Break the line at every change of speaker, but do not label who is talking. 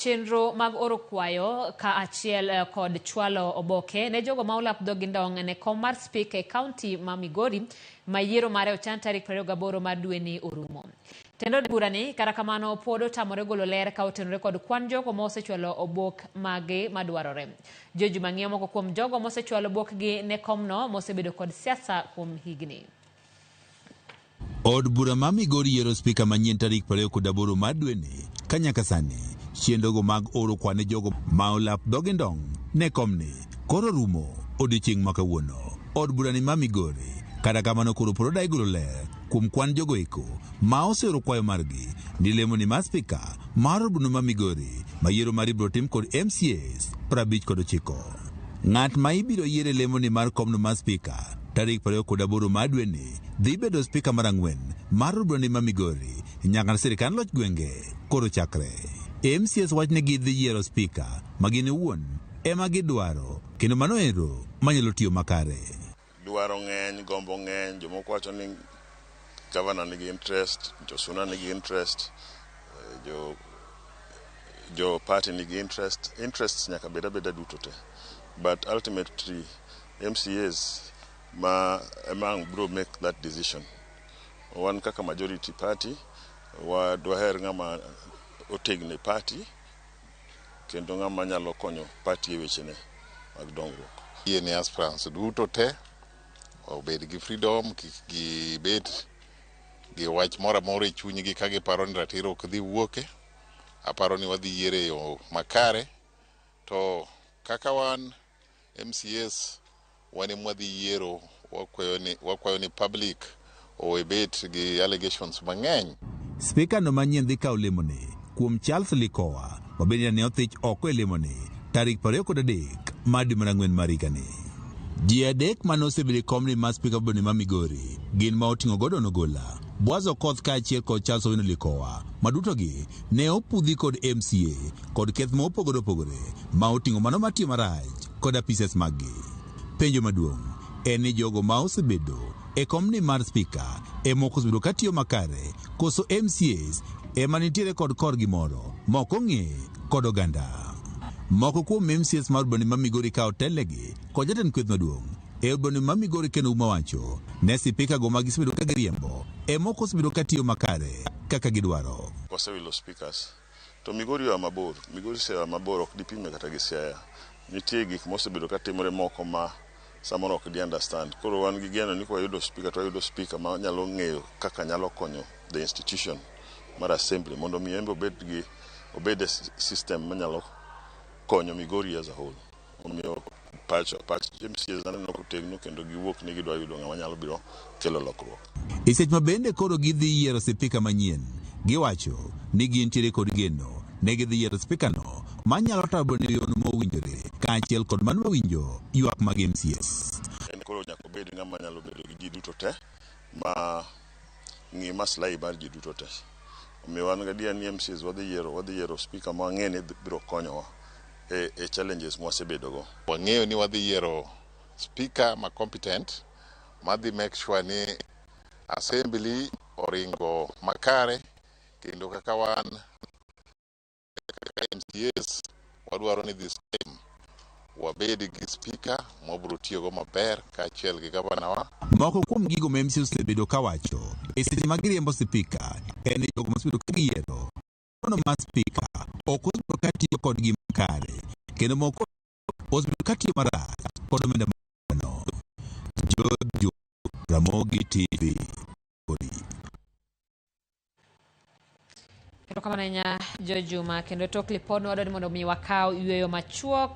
Chenro mag oro kwayo ka achiel kod chwalo oboke ne jogo ma olap dhogi ndong' ne kom mar spika e kaunti ma Migori ma yiero mare ochan tarik 28 mar dweni orumo. Tend od bura ni kata kamano pod otamore golo ler ka otenore kod kwan jogo ma osechwalo obok magi madwarore. George Mang'iyo moko kuom jogo mosechwalo obokgi ne komno mosebedo kod siasa kuom higni.
Od bura ma Migori yiero spika manyien tarik 28 mar dweni ka nyaka sani chenrogo mag oro kwane jogo ma olap dhogi ndong' ne komni koro rumo odiochieng' ma kawuono. Od bura ni ma Migori kata kamano koro pod odagi golo ler kuom kwan jogo eko ma oseoro kwayo margi ni lemo ni mar spika mar od bura ma Migori ma yiero mar ibiro tim kod MCAs 59. Ng'at ma ibiro yier e lemo ni mar komno mar spika tarik 28 mar dweni dhi bedo spika mar ang'wen mar od bura ma Migori nyaka sirkand loch gwenge koro chakre. MCAs wach ni gidhi yiero spika ma gin owuon ema gidwaro kendo mano ero manyalo tiyo makare.
Dwaro ng'eny, gombo ng'eny, jomoko wacho ni gavana nigi interest, josuna nigi interest, jo party nigi interest. Interests nyaka bed abeda duto te. But ultimately MCAs ma ema ang' biro make that decision. Wan kaka majority party, dwaher ng'ama otegno e party kendo ng'ama nyalo konyo party e wechene mag dongruok.
Yie ni aspirants duto te obed gi freedom, kik gibed gi wach moro amora e chunygi ka giparo ni ratiro ok dhi wuoke. Aparo ni wadhi yiero e yo makare to kaka wan MCAs wan ema wadhi yiero wakwayo ni public owe bet gi allegations mang'eny.
Spika no manyien dhi kawo lemone kuom Charles Likowa ma bende ne othich oko e lemone tarik 23 mar dwe mar ang'wen mar higani. Ji adek mane osebedo e komni mar spika bende ma Migori gin ma oting'o Gordon Ogola, Boaz Okoth kaachiel kod Charles Owino Likowa ma dutogi ne opudhi kod MCA kod keth ma opogore opogore ma oting'o mano matiyo marach kod apises maggi. Penjo maduong' en ni jogo ma osebedo e komni mar spika ema ok osebedo katiyo makare koso MCAs ema nitiere kod korgi moro ma ok ong'e kod oganda. Moko kuom MCAs mar bende ma Migori ka otelnegi kod jatend kweth maduong' e od bende ma Migori Ken Ouma wacho ne sipika go ma gisebedo ka giriembo ema ok osebedo katiyo makare kaka gidwaro.
Wasewilo speakers to Migori oa mabor, Migori osea mabor ok dipime kata gi Siaya. Nitie gik mosebedo katimore moko ma samoro ok di understand. Koro wan gi geno ni kwayudo speaker to wayudo speaker ma nyalo ng'eyo kaka nyalo konyo the institution mar assembly mondo mi en be obed gi obed e system manyalo konyo Migori as a whole. Omiyo pach MCAs aneno kotegno kendo giwuok ni gidwa yudo ng'ama nyalo biro kelo lokruok.
E seche ma bende koro gidhi yiero sipika manyien, giwacho ni gintiere kod geno ne gidhi yiero spikano manyalo tayo e yo mowinjore kaachiel kod mano mawinjo ywak mag MCAs.
En koro nyaka obed ng'ama nyalo bedo gi ji duto te ma ng'i maslahi mar ji duto te. Omiyo wan gadier ni MCAs wadhi yiero speaker ma wang'e ni biro konyowa e challenges mwasebedo go.
Wang'eyo ni wadhi yiero speaker ma competent madhi make sure ni assembly oringo makare kendo kaka wan kaka MCAs wadwaro ni this time wabed gi speaker mwabiro tiyogo maber kaachiel gi gavana wa.
Moko kuom gigo ma MCAs osebedo kawacho e seche ma giriembo sipika en ni jogo mosebedo ka giyiero no mar spika ok osebedo katiyo kodgi makare kendo moko osebedo katiyo marach kod omenda no. George Ramogi TV.
Erokamano ahinya Jo Juma kendo tok lipodno wadwaro ni mondo mi wakaw yueyo machuok.